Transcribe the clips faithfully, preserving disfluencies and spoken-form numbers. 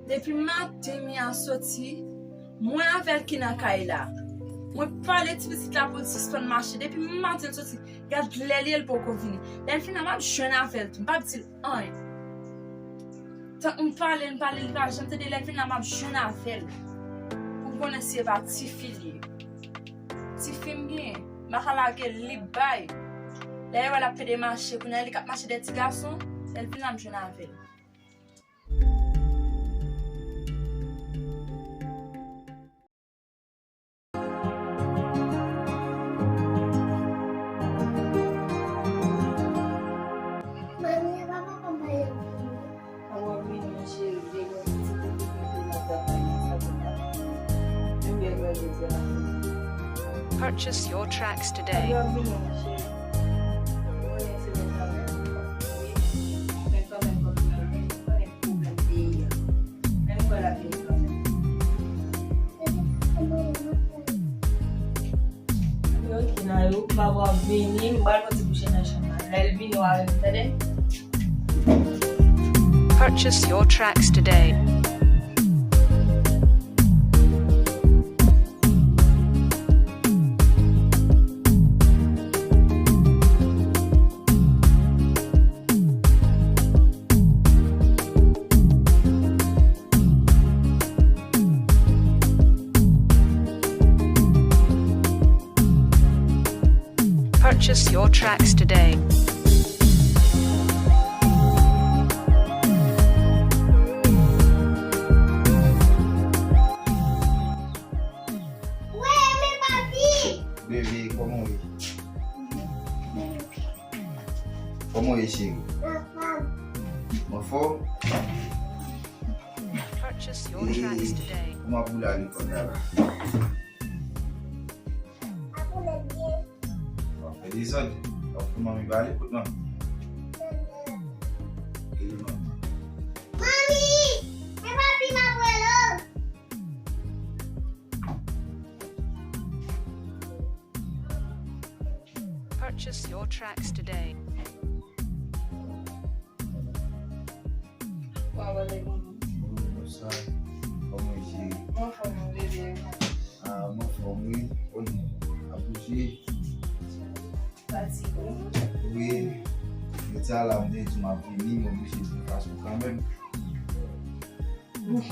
Depi maten Mia soti, mwen avè l ki nan kay la. Mwen pale ti pitit la pou l sispann mache. Depi maten l soti, gad lè li ye l poko vini. Lè l fin la, m ap jwenn avè l tou. M p ap di l anyen. Tank m pale, m pale, li pa janm tande. Lè l vin la, m ap jwenn avè l pou m konnen si e pa tifi li ye. Tifi m genyen, m pa ka lage l, li bay. Lè yo wè l ap pede mache, kounye a li k ap mache dèyè ti gason, lè l vin la, m jwenn avè l. Manmi, papa pa bay anpil. Awa, vini, cheri, vini. Purchase your tracks today. Yo, ki nan yo, papa ap vini, m pral mete kouche nan chanm la. Lè l vini, w a rele m, tande? Purchase your tracks today. Purchase your tracks today. Bebe, kòman w ye? Kòman w ye, cheri? Anfòm? Purchase your tracks today. Kòman pou l ale kònè a la? W ap fè dezòd. W ap fè manmi pale, kote manmi? Rele manmi. Manmi! Men papi m ap rele w. Purchase your tracks today. Wa wale moun. Bonsoir. Kòman w ye, cheri? Mwen anfòm, bebe. Ah, mwen anfòm, wi. Konnen, ap bouje. Fatige. Wi. Jodi a la, m te di w m ap vini, m oblije vin fason kanmenm.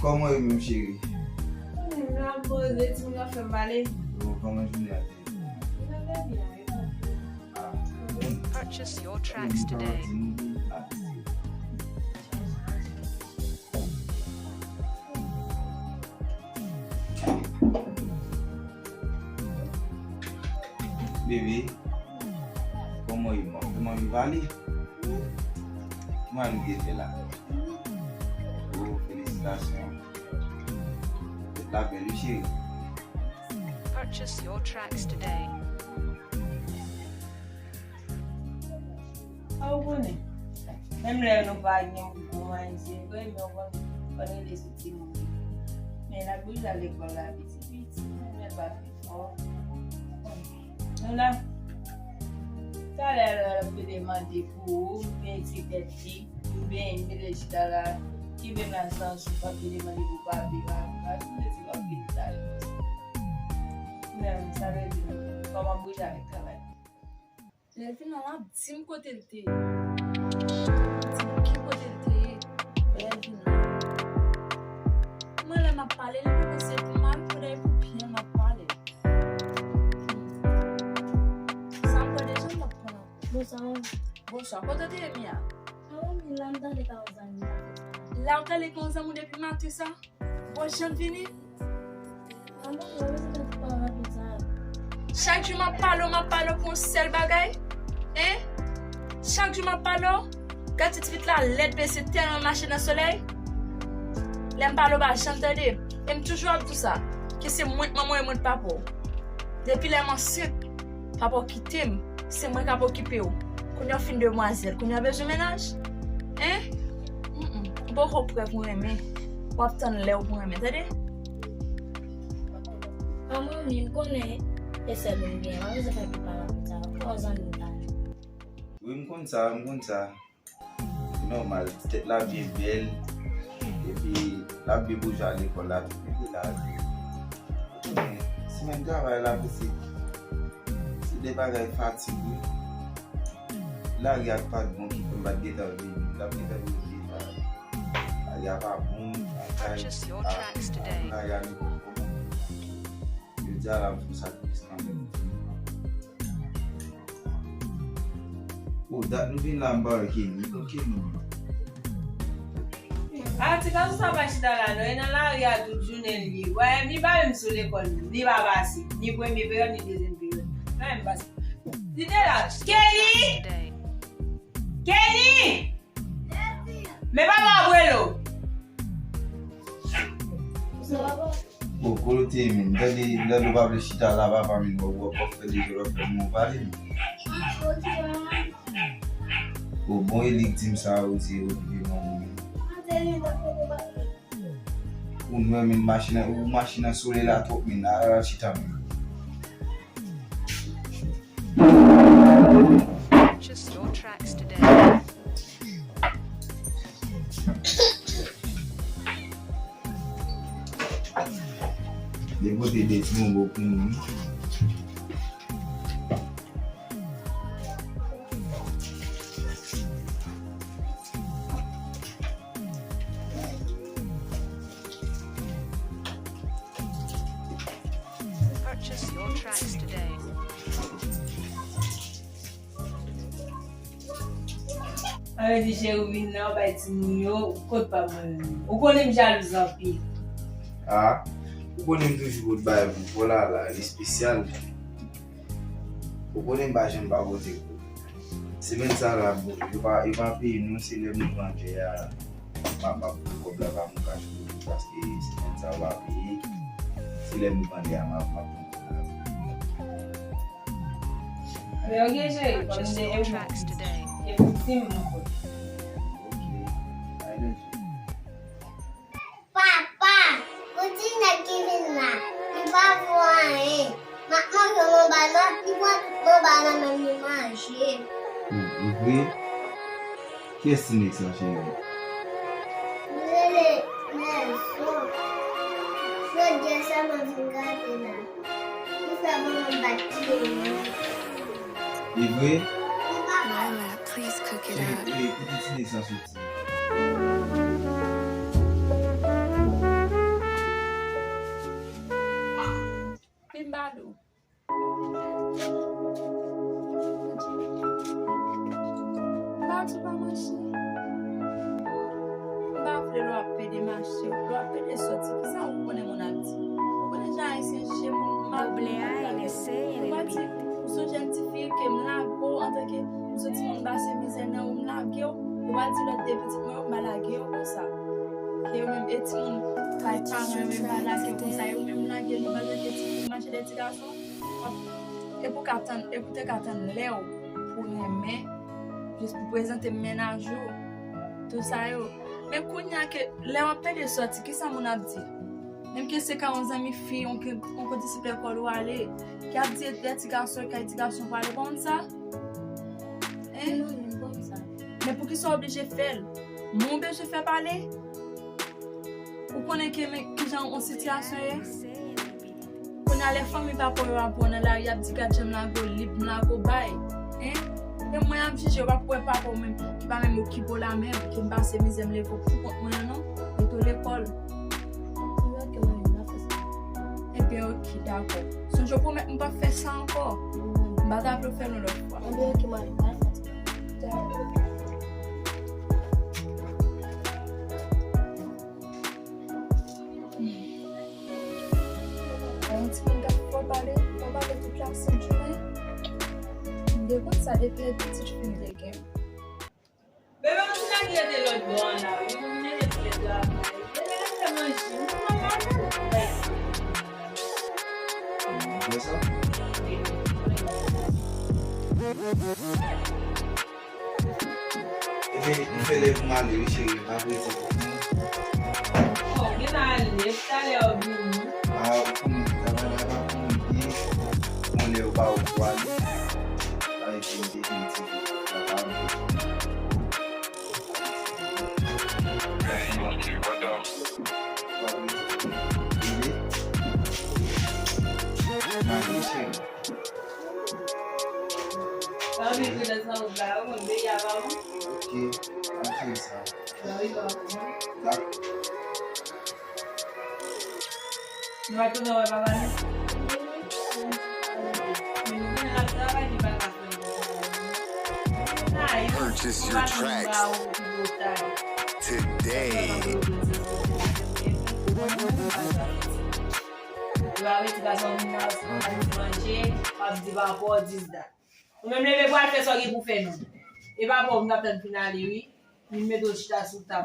Kòman w ye menm, cheri? Mwen la poze, timoun yo fè m pale. Yo, kòman jounen an te ye? Jounen an te byen, wi. Ah, bon. Purchase your tracks today. Bebe, kòman w ye, man? Kòman w ye, pale? Ki mari w te fè la? Oh, felisitasyon. Tèt la bèl, wi, cheri. Purchase your tracks today. A, ou konnen. Menm lè nou pa gen gwo manje vre, men ou konnen, fò n rele sou timoun yo. Men n ap bouje al lekòl la piti piti, men pa fè fò. Nou la. Talè lè l ap vin mande pou ou, m benyen ti tèt li, m benyen m mete chita la, kenbe m la san sou, p ap vin mande pou papi, pa, pa vin di w ap vin talè. Men sa vle di, kòman bouje avèk travay? Lè l vin la, l ap di m kote l te ye. L ap di m ki kote l te ye lè l vin la. Mwen, lè m ap pale, li poko se pou mal, pou dèyè, pou byen, m ap pale. Sa m pran deja, m p ap pran ankò. Bonswa. Bonswa. Kote w te ye, Mia? Mwen menm la, m t ale kay yon zanmi m. La, w t ale kay yon zanmi w depi maten sa? Bon, jan vini? Chak jou m ap pale w, m ap pale w pou yon sèl bagay? Hein? Chak jou m ap pale w? Gad ti pitit la lèd, mesye, tèlman mache nan solèy. Lè m pale w pa janm tande. E m toujou ap di w sa, ke se mwen k manman w e mwen k papa w. Depi lè m ansent, papa w kite m, se mwen k ap okipe w. Kounye a w fin demwazèl, kounye a w bezwen mennaj? Hein? Mm, mm. Ou poko prè pou renmen. W ap tann lè w pou renmen, tande? A, manmi, m konnen e sèl ou m gen. M pa bezwen fè pil pale avèk sa. Ou pa zanmi m pa. Wi, m konn sa, m konn sa. Se nòmal, tèt la byen bèl. Epi, l ap byen bouje al lekòl la tou, epi la, men, semèn travay la, pitit, se de bagay fatig, wi. Lari a t pa t bon, ki fè m pa t gentan vini. L ap gentan vini pi ta. Lari a pa bon, lakay, a, a, lari a li poko bon. Jodi a la, m fè yon sakrifis kanmenm. O, dat nou vin la, m pa wè Kenny. Kot Kenny? A, ti gason sa pa chita la, non. E nan lari a tout jounen li ye. Wè, li pa menm sou lekòl, li pa pase. Ni premye peryòd, ni dezyèm peryòd. Pa menm pase. Li te la. Kenny! Kenny! Men papa w ap rele w. Bon, kote w te ye menm? M tande, m tande w pa vle chita la, papa, men w ap, w ap fè dezòd, w ap fè moun pale, men. Bon, bon, e li k di m sa, ou di, ou di, non, men. Ou nou renmen machin nan, ou machin nan sole la twòp, men, al chita, men. Purchase your tracks today. Depoze de ti bonbon pou nou. Purchase your tracks today. Mwen di cheri w vin nan, w bay timoun yo, kot pa mwen menm? Ou konnen m jalouz anpil. A, ou konnen m toujou pot bagay pou Paula la, li espesyal. Ou konnen m pa janm pa pote kou. Semèn sa la, bon, yo pa, yo pa peye nou, se lè m pran djè a, m ap, m ap pran kòb la pa m kach pou li, paske semèn sa yo pa peye. Se lè m pran djè a, m ap, m ap pran kòb la. Men ok, cheri, kòm se yo menm, e pou ti m mwen pote. Ok, I love you. Papa, pou ti nèg ki vin la, li pa vo anyen. M ap manje manba nan, li pran tout manba nan men m, li manje. Hmm, li vre? Kiyès ti nèg sa, cheri? Li rele Nelson. Jodi a sèlman vin gade la. Li fè manman m bat pye l. Li vre? Li pa mal. Mama, please cook it up. Cheri, e, kote ti nèg sa soti? Vin ba nou. Ba tou pa mache. M pa vle lè w ap pede mache, lè w ap pede sòti, kisa ou konnen moun ap di? Ou konnen jan Ayisyen jije moun mal, moun mal lage. Ou pa di, ou se yon jèn tifi ke m lage w antanke m se timoun m pase mizè nan ou, m lage w. Ou pa di lòt de pitit mwen yo m pa lage yo konsa. Ke yo menm e timoun kay paran yo, m pa lage yo konsa. Yo menm lage li antanke tifi, mache de ti gason. E pou ka tann, e pou te ka tann lè w pou renmen, jis pou prezante m mennaj ou, tout sa yo. Men kounye a ke lè w ap tande sòti, kisa moun ap di? Menm ke se ka yon zanmi fi, yon ke, yon kondisip lekòl ou ale, ki ap di lè ti gason, kay ti gason pale, ou pa konn sa? Hein? Men poukisa w oblije fè l? Mwen w bezwen fè pale? Ou konnen ke men kijan yon sitiyasyon ye? Kounye a lè fanmi papa w yo ap wè w nan lari, y ap di, "Gad jan m lage w lib, m lage w bay." Hein? E mwen ap jije, w ap wè papa w menm, ki pa menm okipe w la menm, ke m pase mizè m leve w pou kont mwen an non, mete w lekòl. Ebyen, ok, dakò. Sonje w pwomèt m p ap fè sa ankò. M pa ta vle w fè l yon lòt fwa. Ebyen, ok, mwen pa fè sa. Dakò. Yon timoun k ap fò pale, fò pale tout la sant jounen. M te konn sa depi lè pitit fi m te gen. Bebe, yon ti nèg rete lòt bò an la wi. Yon nèg rete travay. Bebe, rete manje. Ou pa manje. Ou wè sa? Ebyen, m fè lè pou m ale wi, cheri, m ap rete pou ou. Bon, gen ale, talè w ap vini. A, ou konnen, travay la pa pou mwen, bon, lè yo ba ou pou ale. Sa vle di m te vin ti travay. Bebe. Mami cheri. Anvi vin nan zanj la, ou konn peyi a pa bon. Ok, ann fè sa. Ba wi, ba wi. Dakò. Nou va tounen wè papa nou. Men nou konnen l ap travay, li pa ka fè anyen. Purchase your tracks today. Yo ap di gason vin nan, si w pa di manje, w ap di pa pò, dis dat. Ou menm leve pou al fè sa w gen pou fè non. E pa pò, m t ap tann fin ale wi. Vin mete w chita sou tab.